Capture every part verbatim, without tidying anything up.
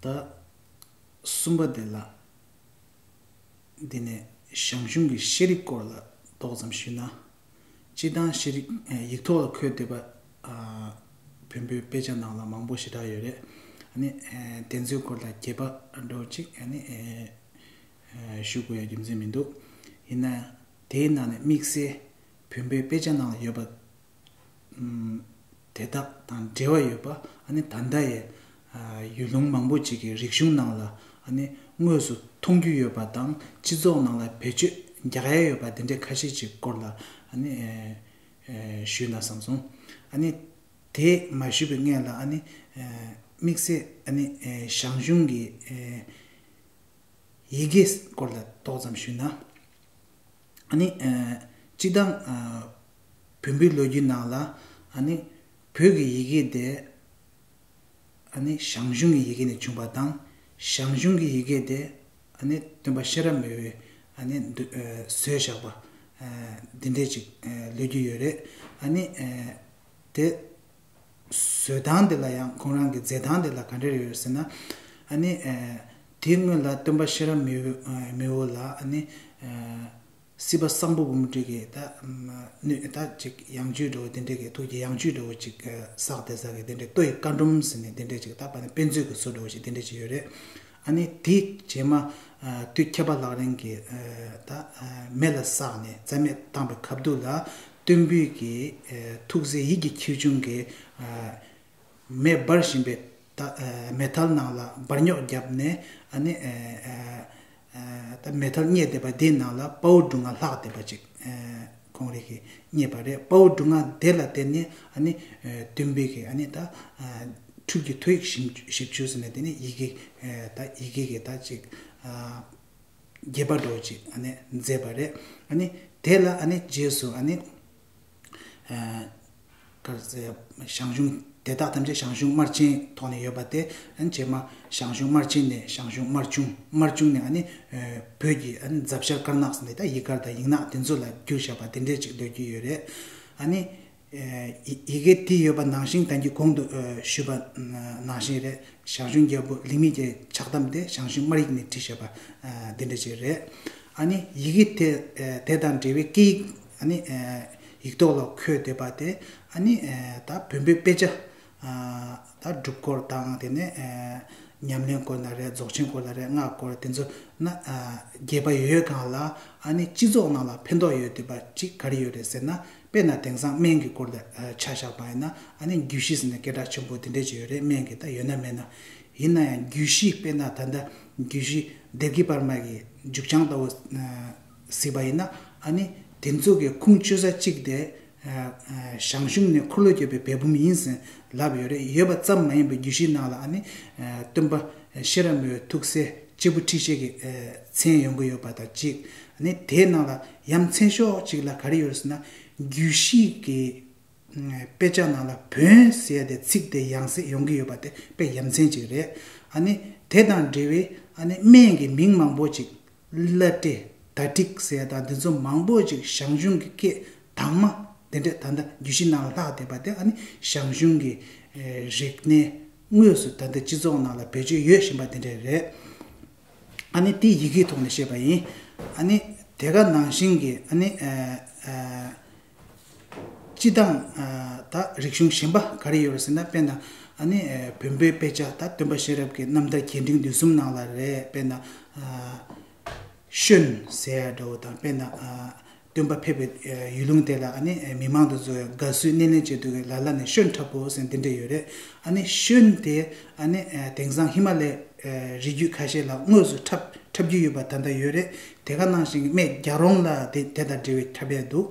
ད་གསུམ་པ་དེ་ལ། འདི་ནས་ཞང་ཞུང་གི་ཤེས་རིག་སྐོར་ལ་ཏོག་ཙམ་ཞུས་ན། སྤྱིར་བཏང་ཤེས་རིག་ཡིག་ཐོག་ལ་འཁོད་བསྡད་པ། བོན་པོའི་དཔེ་ཆ་ནང་ལ་མང་པོ་ཞེ་དྲག་ཡོད་རེད། ཨ་ནི་དེ་ཚོའི་སྐོར་ལ་རྒྱས་པ་འདྲ་བོ་ཅིག་ཨ་ནི་ཞུ་དགོས་ཡ་རྒྱུ་མཚན་མི་འདུག་ཡིན་ན་ཡང་དེའི་ནང་ནས་དམིགས་བསལ་བོན་པོའི་དཔེ་ཆ་ནང་ལ་ཡོད་པ། དེ་དག་དང་འབྲེལ་བ་ཡོད་པ། ཨ་ནི་ད་ལྟ་ཡི་ཡུལ་ལུང་མང་པོ་ཅིག་གི་རིག་གཞུང་ནང་ལ་ཨ་ནི་དངོས་སུ་མཐོང་རྒྱུ་ཡོད་པ་དང་། སྤྱི་ཚོགས་ནང་ལ་བེད་སྤྱོད་རྒྱག་ཡ་ཡོད་པ་དེ་འདྲའི་ཁ་ཤས་ཅིག་སྐོར་ལ་ཨ་ནི་ཞུས་ན་བསམ་སོང་། ཨ་ནི་དེ་མ་ཞུས་པའི་སྔོན་ལ་ཨ་ནི་དམིགས་བསལ་ཨ་ནི་ཞང་ཞུང་གི་ཡི་གེ་སྐོར་ལ་ཏོག་ཙམ་ཞུས་ན། ཨ་ནི་སྤྱིར་བཏང་བོན་པོའི་ལོ་རྒྱུས་ནང་ལ་ཨ་ནི་བོད་ཀྱི་ཡི་གེ་དེ་ཨ་ནི་ཞང་ཞུང་གི་ཡི་གེ་ནས་བྱུང་བ་དང་། ཞང་ཞུང་གི་ཡི་གེ་དེ་ཨ་ནི་སྟོན་པ་གཤེན་རབ་མི་བོས་ཨ་ནི་བཟོས་བཞག་པ་འདི་འདྲས་ཅིག་ལོས་རྒྱུས་ཡོད་རེད། ཨ་ནི་དེ་བཟོ་སྟངས་དེ་ལ་ཡང་ཁོང་རང་གི་མཛད་སྟངས་དེ་ལ་ག་འདྲ་ཡོད་ཟེར་ན། ཨ་ནི་དེའི་སྔོན་ལ་སྟོན་པ་གཤེན་རབ་མི་བོ་མི་བོ་ལ་ཨ་ནི་སྲིད་པ་སངས་པོ་འབུམ་སྒྲིག་གི་ད་སྣོད་ད་ཅིག་ཡང་བཅུད་འདྲ་བོ་དེ་འདྲས་ཀྱི་ཐུགས་ཀྱི་ཡང་བཅུད་འདྲ་བོ་ཅིག་བསགས་བསྡད་ས་གི་དེ་འདྲས་ལྟོ་ཡི་བཀའ་སྒྲོམ་ཟེར་ནས་དེ་འདྲས་ཅིག་ད་པ་ནི་དཔེ་མཛོད་ཀྱི་བཟོ་འདྲ་བོ་ཅིག་དེ་འདྲས་ཅིག་ཡོད་རེད། ཨ་ནི་དེ་རྗེས་མ་དུས་ཁྱད་པར་ལག་ལེན་གྱི་ད་མེ་ལ་བསྲེགས་ནས་རྩ་མེད་བཏང་པའི་སྐབས་དུས་ལ་སྟོན་པའི་གི་ཐུགས་སྲས་ཡིད་ཀྱི་ཁྱེའུ་ཆུང་གིས་མེ་འབར་བཞིན་པའི་ད་མེ་ཐལ་ནང་ལ་འབར་རྙོག་བརྒྱབ་ནས། ཨ་ནི་ད་མེ་ཐལ་རྙེད་བསྡད་པ་དེའི་ནང་ལ་དཔའ་བོ་འབྲུ་ལྔ་ལྷག་བསྡད་པ་ཅིག་ཁོང་རང་གིས་རྙེད་པ་རེད། དཔའ་བོ་འབྲུ་ལྔ་དེ་ལ་བརྟེན་ནས་ཨ་ནི་སྟོན་པའི་གི་ཨ་ནི་ད་འཕྲུལ་གྱི་ཐོ་ཡིག་བཞི་བཅུ་ཟེར་ནས་དེ་ནི་ཡི་གེ་ད་ཡི་གེ་གི་ད་ཅིག་རྒྱས་པ་འདྲ་བོ་ཅིག་ཨ་ནི་མཛད་པ་རེད། ཨ་ནི་དེ་ལ་ཨ་ནི་རྗེས་སུ་ཨ་ནི། ག་རེ་ཟེར། ཞང་ཞུང་དེ་དག་ཐམས་ཅད་ཞང་ཞུང་དམར་ཆེན་ཐོག་ནས་ཡོད་པ་དེ། ཨ་ནི་རྗེས་མ་ཞང་ཞུང་དམར་ཆེན་ནས་ཞང་ཞུང་དམར་ཆུང་། དམར་ཆུང་ནས་ཨ་ནི་བོད་ཀྱི་ཨ་ནི་རྫ་བྱ་དཀར་ནག་ཟེར་ནས་ད་ཡིག་དཀར་དང་ཡིག་ནག་དེ་ཚོ་ལ་བསྒྱུར་བཞག་པ་དེ་འདྲས་ཅིག་ལོས་རྒྱུས་ཡོད་རེད། ཨ་ནི་ཡི་ཡི་གེ་དེ་ཡོད་པ་ནང་བཞིན་ད་གིན་གོང་དུ་ཞུས་པ་ནང་བཞིན་རེད། ཞང་ཞུང་རྒྱལ་པོ་ལིག་མི་རྗེའི་ཕྱག་དམ་དེ་ཞང་ཞུང་དམར་ཡིག་ནས་བྲིས་བཞག་པ་དེ་འདྲ་ཅིག་རེད། ཨ་ནི་ཡི་གེ་དེ་དེ་དང་འབྲེལ་བའི་སྐད་ཡིག་ཨ་ནི་ཡིག་ཐོག་ལ་འཁོད་བསྡད་པ་དེ། ཨ་ནི་ད་བོན་པོའི་དཔེ་ཆ་ད་སྒྲུབ་སྐོར་དང་དེ་ནས་ཉམས་ལེན་སྐོར་ན་རེད། རྫོགས་ཆེན་སྐོར་ལ་རེད། སྔགས་སྐོར་དེ་ཚོ་ན་རྒྱས་པ་ཡོད་གང་ལ། ཨ་ནི་སྤྱི་ཚོགས་ནང་ལ་ཕན་ཐོགས་ཡོད་བསྡད་པ་ཅིག་ག་རེ་ཡོད་རེད་ཟེར་ན། དཔེར་ན་དེང་སང་སྨན་གྱི་སྐོར་ལ་ཆ་བཞག་པ་ཡིན་ན། ཨ་ནི་རྒྱུད་བཞི་ཟེར་ནས་སྐད་གྲགས་ཆེན་པོ་དེ་འདྲས་ཅིག་ཡོད་རེད། སྨན་གྱི་ད་ཡོད་ན་མེད་ན། ཡིན་ན་ཡང་རྒྱུད་བཞི་དཔེར་ན་ད་ལྟ་རྒྱུད་བཞི་སྡེ་དགེ་པར་མ་གི་མཇུག་བྱང་ལྟ་བུ་གཟིགས་པ་ཡིན་ན། ཨ་ནི་དེ་ཚོ་གི་ཁུངས་བཅོལ་ས་གཅིག་དེ་ཞང་ཞུང་ནས་འཁོར་ལོ་བརྒྱུད་པའི་བལ་འབུམ་ཡིན་ཟེར་ལབ་ཡོད་རེད། ཡོད་པ་ཙམ་མ་ཡིན་པར་རྒྱུད་བཞིའི་ནང་ལ་ཨ་ནི་སྟོན་པ་གཤེན་རབ་མི་བོའི་ཐུགས་སྲས་གཅེར་བུ་ཁྲི་ཤེས་ཀྱི་མཚན་ཡོང་གི་ཡོད་པ་དང་གཅིག་ཨ་ནི་དེའི་ནང་ལ་ཡ་མཚན་ཤོས་གཅིག་ལ་ག་རེ་ཡོད་རེད་ཟེར་ན། རྒྱུད་བཞི་གི་དཔེ་ཆ་ནང་ལ་བོན་ཟེར་ཡ་དེ་ཚིག་དེ་ཡང་སེ་ཡོང་གི་ཡོད་པ་དེ་དཔེ་ཡ་མཚན་ཅིག་རེད། ཨ་ནི་དེ་དང་འབྲེལ་བའི་ཨ་ནི་སྨན་གྱི་མིང་མང་པོ་ཅིག་བླ་བྲེ་ད་ཏྲིག་ཟེར་ཡ་དང་དེ་ཚོ་མང་པོ་ཅིག་ཞང་ཞུང་གི་སྐད་དྭངས་མ་དེ་འདྲས་ད་ལྟ་རྒྱུད་བཞི་ནང་ལ་ལྷག་བསྡད་པ་དེ་ཨ་ནི་ཞང་ཞུང་གི་རིག་གནས་དངོས་སུ་ད་ལྟ་སྤྱི་ཚོགས་ནང་ལ་བེད་སྤྱོད་ཡོད་བཞིན་པ་དེ་འདྲས་རེད། ཨ་ནི་དེ་ཡི་གེའི་ཐོག་ནས་བཤད་པ་ཡིན། ཨ་ནི་དེ་ག་ནང་བཞིན་གྱི་ཨ་ནི་ཨ་ཨ་སྤྱི་དང་ཨ་ད་རིག་གཞུང་གཞན་པ་ག་རེ་ཡོད་རེད་ཟེར་ན། དཔེར་ན་ཨ་ནི་ཨ་བོན་པོའི་དཔེ་ཆ་ད་སྟོན་པ་གཤེན་རབ་ཀྱི་རྣམ་ཐར་རྒྱས་འབྲིང་བསྡུས་གསུམ་ནང་ལ་རེད། དཔེར་ན་ཨ་ཤོན་ཟེར་ཡ་འདྲ་བོ་དང་། དཔེར་ན་ཨ་སྟོན་པ་ཕེབས་པའི་ཡུལ་ལུང་དེ་ལ་ཨ་ནི་མི་མང་དེ་ཚོས་དགའ་བསུའི་སྣེ་ལེན་བྱེད་དུས་ལ་ལ་ནས་ཤོན་འཁྲབ་པོ་ཟེར་འདི་འདྲ་ཡོད་རེད། ཨ་ནི་ཤོན་དེ་ཨ་ནི་དེང་སང་ཧི་མ་ལའི་རི་རྒྱུད་ཁ་ཤས་ལ་དངོས་སུ་འཁྲབ་འཁྲབ་རྒྱུ་ཡོད་པ་ད་ལྟ་ཡོད་རེད། དེ་ག་ནང་བཞིན་སྨད་རྒྱལ་རོང་ལ་དེ་དེ་དང་འབྲེལ་བའི་འཁྲབ་ཡས་འདུག་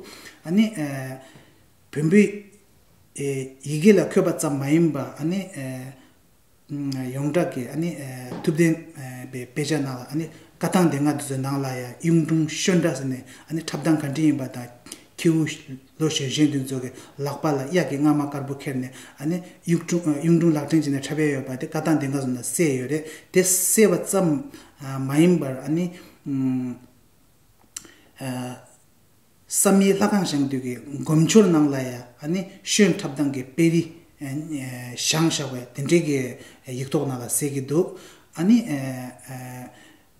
ཨ་ནི་བོན་པོའི་ཡི་གེ་ལ་འཁོད་པ་ཙམ་མ་ཡིན་པ་ཨ་ནི། ཡོངས་གྲགས་ཀྱི་ཨ་ནི་ཐུབ་བསྟན་པའི་དཔེ་ཆ་ནང་ལ་ཨ་ནི་བཀའ་ཐང་སྡེ་ལྔ་དེ་ཚོའི་ནང་ལ་ཡང་གཡུང་དྲུང་ཤོན་འདྲ་ཟེར་ནས་ཨ་ནི་འཁྲབ་སྟངས་ག་འདྲ་ཡིན་པ་དང་། ཁྱེའུ་ལོ་གཞོན་གཞོན་དེ་ཚོ་གི་ལག་པ་ལ་གཡག་གི་རྔ་མ་དཀར་པོ་ཁྱེར་ནས་ཨ་ནི་གཡུང་དྲུང་གཡུང་དྲུང་ལག་ཕྲེང་བྱས་ནས་འཁྲབ་ཡས་ཡོད་པ་དེ་བཀའ་ཐང་སྡེ་ལྔ་ཚོ་ནང་གསལ་ཡོད་རེད། དེ་གསལ་བ་ཙམ་མ་ཡིན་པར་ཨ་ནི། བསམ་ཡས་ལྷ་ཁང་བཞེངས་དུས་ཀྱི་སྒོ་མཆོར་ནང་ལ་ཡང་ཨ་ནི་ཤོན་འཁྲབ་སྟངས་ཀྱི་དཔེ་རིས་བཞེངས་བཞག་པའི་དེ་འདྲའི་གི་ཡིག་ཐོག་ནང་ལ་གསལ་གྱི་འདུག་ཨ་ནི་ཨ་ཨ་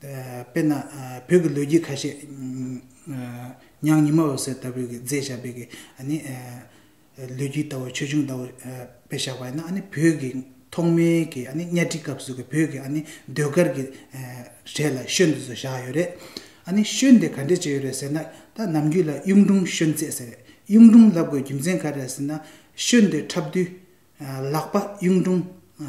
ཨ་དཔེར་ན་ཨ་བོད་ཀྱི་ལོ་རྒྱུས་ཁ་ཤས་ཨ་ཉང་ཉི་མ་འོད་ཟེར་ལྟ་བུའི་གི་མཛད་བཞག་པའི་གི་ཨ་ནི་ཨ་ལོ་རྒྱུས་ལྟ་བུ་ཆོས་འབྱུང་ལྟ་བུ་ཨ་དཔེ་བཞག་པ་ཡིན་ན། ཨ་ནི་བོད་ཀྱི་ཐོག་མའི་གི་ཨ་ནི་གཉའ་ཁྲི་སྐབས་སུ་གི་བོད་ཀྱི་ཨ་ནི་ཟློས་གར་གྱི་ཨ་གྲས་ལ་ཤོན་དེ་ཚོ་བཞག་ཡོད་རེད། ཨ་ནི་ཤོན་དེ་ག་འདྲས་བྱས་ཡོད་རེད་ཟེར་ན། ད་ནམ་རྒྱུན་ལ་གཡུང་དྲུང་ཤོན་རྩེད་ཟེར་རེད། གཡུང་དྲུང་ལབ་དགོས་རྒྱུ་མཚན་ག་རེ་རེད་ཟེར་ན། ཤོན་དེ་འཁྲབ་དུས་ཨ་ལག་པ་གཡུང་དྲུང་ཨ་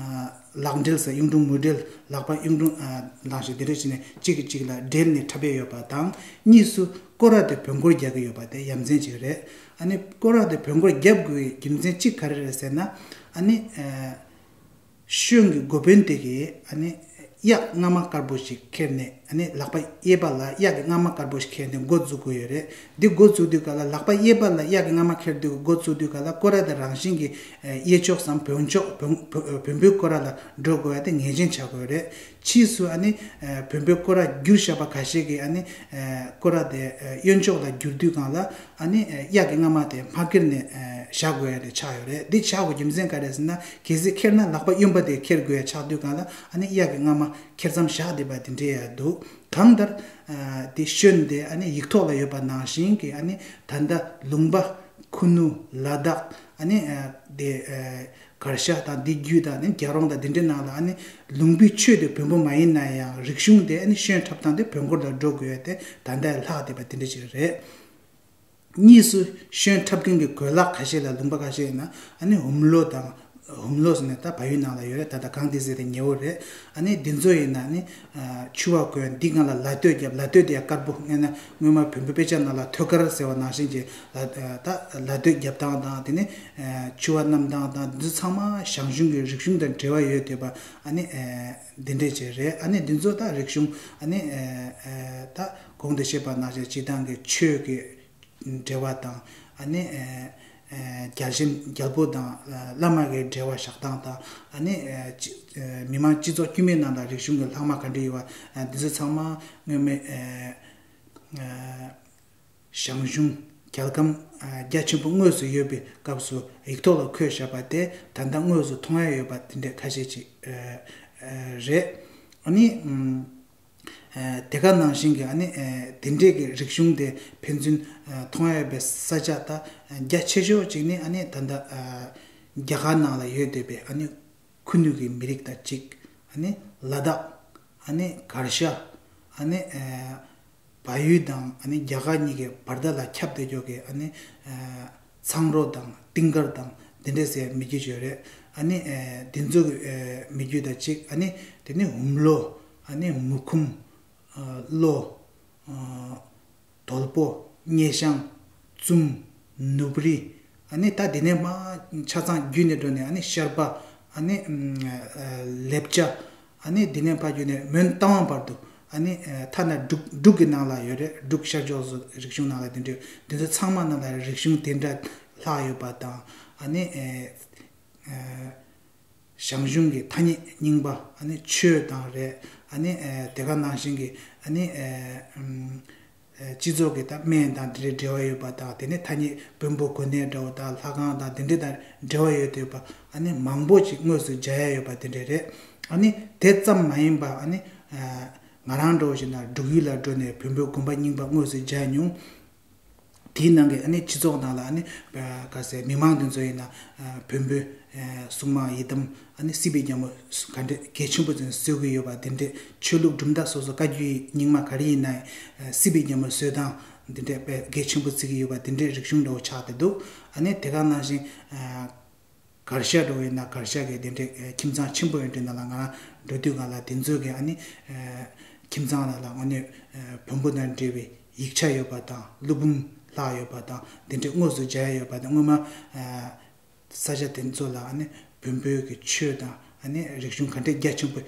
ལག་འབྲེལ་ཟེར། གཡུང་དྲུང་མུ་འབྲེལ། ལག་པ་གཡུང་དྲུང་ཨ་ལངས་ཤིང་དེ་འདྲ་བྱས་ནས་གཅིག་གིས་གཅིག་ལ་འབྲེལ་ནས་འཁྲབ་ཡས་ཡོད་པ་དང་། གཉིས་སུ་སྐོར་ར་དེ་བོན་སྐོར་རྒྱག་གི་ཡོད་པ་དེ་ཡ་མཚན་གཅིག་རེད། ཨ་ནི་སྐོར་ར་དེ་བོན་སྐོར་རྒྱབ་དགོས་པའི་རྒྱུ་མཚན་གཅིག་ག་རེ་རེད་ཟེར་ན། ཨ་ནི་ཨ་ཤོན་གྱི་འགོ་དཔོན་དེ་གིས་ཨ་ནི་གཡག་རྔ་མ་དཀར་པོ་ཞིག་ཁྱེར་ནས། ཨ་ནི་ལག་པ་གཡས་པ་ལ་གཡག་གི་རྔ་མ་དཀར་པོ་ཞིག་ཁྱེར་ནས་འགོ་བཙུགས་དགོས་ཡོད་རེད། འདི་འགོ་བཙུགས་དུས་ག་ལ། ལག་པ་གཡས་པ་ལ་གཡག་གི་རྔ་མ་ཁྱེར་དུས་འགོ་བཙུགས་དུས་ག་ལ། སྐོར་ར་དེ་རང་བཞིན་གྱིས་ཨ་གཡས་ཕྱོགས་སམ་བོན་ཕྱོགས། བོན་བོན་བོན་པོའི་སྐོར་ར་ལ་འགྲོ་དགོས་ཡ་དེ་ངེས་ཅན་ཆགས་དགོས་རེད། ཕྱིས་སུ་ཨ་ནི་ཨ་བོན་པོའི་སྐོར་ར་བསྒྱུར་བཞག་པ་ཁ་ཤས་ཀྱིས་ཨ་ནི་ཨ་སྐོར་ར་དེ་ཨ་གཡོན་ཕྱོགས་ལ་བསྒྱུར་དུས་སྒང་ལ། ཨ་ནི་ཨ་གཡག་གི་རྔ་མ་དེ་མ་ཁྱེར་ནས་ཨ་བཞག་དགོས་ཡ་དེ་ཆགས་ཡོད་རེད། འདི་ཆགས་དགོས་རྒྱུ་མཚན་ག་རེ་ཟེར་ན། གལ་སྲིད་ཁྱེར་ན་ལག་པ་གཡོན་པ་དེ་ཁྱེར་དགོས་ཡ་ཆགས་དུས་སྒང་ལ། ཨ་ནི་གཡག་གི་རྔ་མ་ཁྱེར་མཚམས་བཞག་བསྡད་པ་དེ་འདྲ་ཡ་འདུག། གང་ལྟར་ཨ་དེ་ཤོན་དེ་ཨ་ནི་ཡིག་ཐོག་ལ་ཡོད་པ་ནང་བཞིན་གྱི། ཨ་ནི་ད་ལྟ་ལུང་པ། ཁུ་ནུ། ལ་དྭགས། ཨ་ནི་ཨ་དེ་ཨ་གར་ཞ་དང་དེ་བརྒྱུད་དང་། ཨ་ནི་རྒྱལ་རོང་དང་དེ་འདྲའི་ནང་ལ། ཨ་ནི་ལུང་པའི་ཆོས་དེ་བོན་པོ་མ་ཡིན་ན་ཡང་རིག་གཞུང་དེ། ཨ་ནི་ཤོན་འཁྲབ་སྟངས་དེ་བོན་སྐོར་ལ་འགྲོ་དགོས་ཡ་དེ་ད་ལྟ་ཡང་ལྷག་བསྡད་པ་དེ་འདྲ་ཞིག་རེད། གཉིས་སུ་ཤོན་འཁྲབ་མཁན་གྱི་གོས་ལག་ཁ་ཤས་ལ། ལུང་པ་ཁ་ཤས་ཡིན་ན། ཨ་ནི་ཧུམ་ལོ་དང་། ཧུམ་ལོ་ཟེར་ནས་ད་བལ་ཡུལ་ནང་ལ་ཡོད་རེད། ད་ལྟ་གངས་ཏི་སེ་དེ་ཉེ་བོ་རེད། ཨ་ནི་འདི་ཚོ་ཡིན་ན་ནི་ཨ་ཕྱུ་པ་གོན། འདི་སྒང་ལ་ལ་སྟོད་རྒྱབ། ལ་སྟོད་དེ་ཡང་དཀར་པོ། སྔོན་ན་སྔོན་མ་བོན་པོའི་དཔེ་ཆ་ནང་ལ་ཐོད་དཀར་ཟེར་བ་ནང་བཞིན་གྱི་ལ་ད་ལ་སྟོད་རྒྱབ་སྟངས་དང་། དེ་ནས་ཨ་ཕྱུ་པ་བསྣམས་སྟངས་དང་། འདི་ཚོ་ཚང་མ་ཞང་ཞུང་གི་རིག་གཞུང་དང་འབྲེལ་བ་ཡོད་བསྡད་པ། ཨ་ནི་ཨ་འདི་འདྲས་ཅིག་རེད། ཨ་ནི་འདི་ཚོ་ད་རིག་གཞུང་། ཨ་ནི་ཨ་ཨ་ད་གོང་དུ་བཤད་པ་ནང་བཞིན་སྤྱིར་བཏང་གི་ཆོས་ཀྱི་འབྲེལ་བ་དང་། ཨ་ནི་ཨ་ཨ་རྒྱལ་ཞེན། རྒྱལ་པོ་དང་ཨ་བླ་མ་གི་འབྲེལ་བ་བཞག་སྟངས་དང་། ཨ་ནི་ཨ་སྤྱི་ཨ་མི་དམངས་སྤྱི་ཚོགས་དཀྱུས་མའི་ནང་ལ་རིག་གཞུང་གི་ལྷག་མ་ག་འདྲ་ཡོད་པ། ཨ་འདི་ཚོ་ཚང་མ་སྔོན་མའི་ཨ་ཨ་ཞང་ཞུང་རྒྱལ་ཁམས་ཨ་རྒྱ་ཆེན་པོ་དངོས་སུ་ཡོད་པའི་སྐབས་སུ་ཡིག་ཐོག་ལ་འཁོད་བཞག་པ་དེ་ད་ལྟ་དངོས་སུ་མཐོང་ཡ་ཡོད་པ་དེ་འདྲས་ཁ་ཤས་ཅིག་ཨ་ཨ་རེད། ཨ་ནི་ཨམ། ཨ་དེ་ག་ནང་བཞིན་གྱི། ཨ་ནི་ཨ་དེ་འདྲས་ཀྱི་རིག་གཞུང་དེ་ཕན་ཚུན་ཨ་མཐོང་ཡ་ཡོད་པའི་ས་ཆ་ད་རྒྱ་ཆེ་ཤོས་ཅིག་ནི། ཨ་ནི་ད་ལྟ་ཨ་རྒྱ་གར་ནང་ལ་ཡོད་བསྡད་པའི་ཨ་ནི་ཁུ་ནུ་གི་མི་རིགས་དང་གཅིག། ཨ་ནི་ལ་དྭགས། ཨ་ནི་གར་ཞ། ཨ་ནི་ཨ་བལ་ཡུལ་དང་ཨ་ནི་རྒྱ་གར་གཉིས་ཀྱི་བར་ཐག་ལ་ཁྱབ་བསྡད་ཀྱོག་གི། ཨ་ནི་ཨ་ཚང་རོ་དང་ཏིང་དཀར་དང་དེ་འདྲས་ཟེར་མི་རྒྱུད་ཅིག་ཡོད་རེད། ཨ་ནི་ཨ་དེ་ཚོ་གི་ཨ་མི་རྒྱུད་དང་གཅིག། ཨ་ནི་དེ་ནི་ཧུམ་ལོ། ཨ་ནི་མུ་ཁུམ། ཨ་ལོ། ཨ་དོལ་པོ། སྙེ་ཤང་། ཙུམ། ནུབ་རི། ཨ་ནི་ད་དེ་ནས་མར་ཆ་ཚང་བརྒྱུད་ནས་འགྲོ་ནས། ཨ་ནི་ཤར་པ། ཨ་ནི་ཨ་ལེབ་ཅ། ཨ་ནི་དེ་ནས་ཕར་བརྒྱུད་ནས་མོན་རྟ་དབང་བར་དུ། ཨ་ནི་ཨ་ཐ་ན་འབྲུག་འབྲུག་གི་ནང་ལ་ཡོད་རེད། འབྲུག་ཤར་ཕྱོགས་སུ་རིག་གཞུང་ནང་ལ་དེ་འདྲ། དེ་ཚོ་ཚང་མ་ནང་ལ་རིག་གཞུང་དེ་འདྲ་ལྷག་ཡོད་པ་དང་། ཨ་ནི་ཨ་ཨ་ཞང་ཞུང་གི་ཐ་སྙད་རྙིང་པ། ཨ་ནི་ཆོས་དང་རེད། ཨ་ནི་ཨ་དེ་ག་ནང་བཞིན་གྱི། ཨ་ནི་ཨ་ཨམ་ཨ་སྤྱི་ཚོགས་ཀྱི་ད་སྨན་དང་དེ་འདྲའི་འབྲེལ་བ་ཡོད་པ་དང་། དེ་ནས་ཐ་སྙད་བོན་པོ་གོ་གནས་འདྲ་བོ་དང་། ལྷ་ཁང་དང་དེ་འདྲ་དང་འབྲེལ་བ་ཡོད་བསྡད་པ། ཨ་ནི་མང་པོ་ཅིག་དངོས་སུ་མཇལ་ཡ་ཡོད་པ་དེ་འདྲ་རེད། ཨ་ནི་དེ་ཙམ་མ་ཡིན་པ། ཨ་ནི་ཨ་ང་རང་འདྲ་བོ་ཞིག་ན་འབྲུག་ཡུལ་ལ་འགྲོ་ནས་བོན་པོའི་དགོན་པ་རྙིང་པ་དངོས་སུ་མཇལ་མྱོང་། དེའི་ནང་གི་ཨ་ནི་སྤྱི་ཚོགས་ནང་ལ། ཨ་ནི་ཨ་ག་ཟེར། མི་མང་དེ་ཚོ་ཡིན་ན་ཨ་བོན་པོའི་ཨ་སྲུང་མ་ཡི་དམ། ཨ་ནི་སྲིད་པའི་རྒྱལ་མོ་ག་འདྲ་གལ་ཆེན་པོ་ཅན་བཟོ་གི་ཡོད་པ་དེ་འདྲས། ཆོས་ལུགས་གྲུབ་མཐའ་སོ་སོ་བཀའ་བརྒྱུད་རྙིང་མ་ག་རེ་ཡིན་ན་ཡང་། ཨ་སྲིད་པའི་རྒྱལ་མོ་བཟོ་སྟངས་འདི་འདྲས་དཔེ་གལ་ཆེན་པོ་བརྩི་གི་ཡོད་པ་དེ་འདྲས་རིག་གཞུང་འདྲ་བོ་ཆགས་བསྡད་འདུག། ཨ་ནི་དེ་ག་ནང་བཞིན་ཨ་གར་ཞ་འདྲ་བོ་ཡིན་ན། གར་ཞ་གི་དེ་འདྲའི་ཨ་ཁྱིམ་ཚང་ཆེན་པོ་ཡོད་འདྲའི་ནང་ལ་ང་རང་འགྲོ་དུས་སྒང་ལ། དེ་ཚོ་གི་ཨ་ནི་ཨ་ཁྱིམ་ཚང་ལ་ལ་དངོས་གནས་ཨ་བོན་པོ་དང་འབྲེལ་བའི་ཡིག་ཆ་ཡོད་པ་དང་། ཀླུ་འབུམ་ལྷག་ཡོད་པ་དང་། དེ་འདྲའི་དངོས་སུ་མཇལ་ཡ་ཡོད་པ་དང་། སྔོན་མ་ཨ་ས་ཆ་དེ་ཚོ་ལ་ཨ་ནི་བོན་པོའི་གི་ཆོས་དང་། ཨ་ནི་རིག་གཞུང་ག་འདྲའི་རྒྱ་ཆེན་པོ་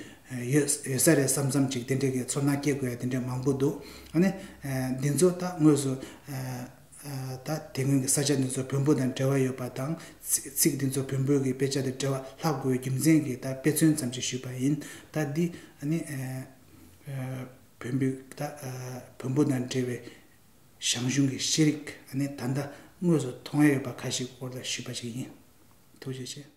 ཡོད་ཡོད་ས་རེད་བསམ་བསམ་ཅིག། དེ་འདྲའི་གི་ཚོར་སྣང་སྐྱེ་དགོས་ཡ་དེ་འདྲའི་མང་པོ་འདུག། ཨ་ནི་ཨ་འདི་ཚོ་ད་དངོས་སུ་ཨ་ཨ་ད་དེ་སྔོན་གྱི་ས་ཆ་འདི་ཚོ་བོན་པོ་དང་འབྲེལ་བ་ཡོད་པ་དང་། ཚིག་ཚིག་འདི་ཚོ་བོན་པོའི་གི་དཔེ་ཆ་དང་འབྲེལ་བ་ལྷག་དགོས་པའི་རྒྱུ་མཚན་གྱིས་ད་དཔེ་མཚོན་ཙམ་ཞིག་ཞུས་པ་ཡིན། ད་འདི་ཨ་ནི་ཨ་ཨ་བོན་པོའི་ད་ཨ་བོན་པོ་དང་འབྲེལ་བའི་ཞང་ཞུང་གི་ཤེས་རིག། ཨ་ནི་ད་ལྟ་དངོས་སུ་མཐོང་ཡ་ཡོད་པ་ཁ་ཤས་སྐོར་ལ་ཞུས་པ་ཞིག་ཡིན། ཐུགས་རྗེ་ཆེ།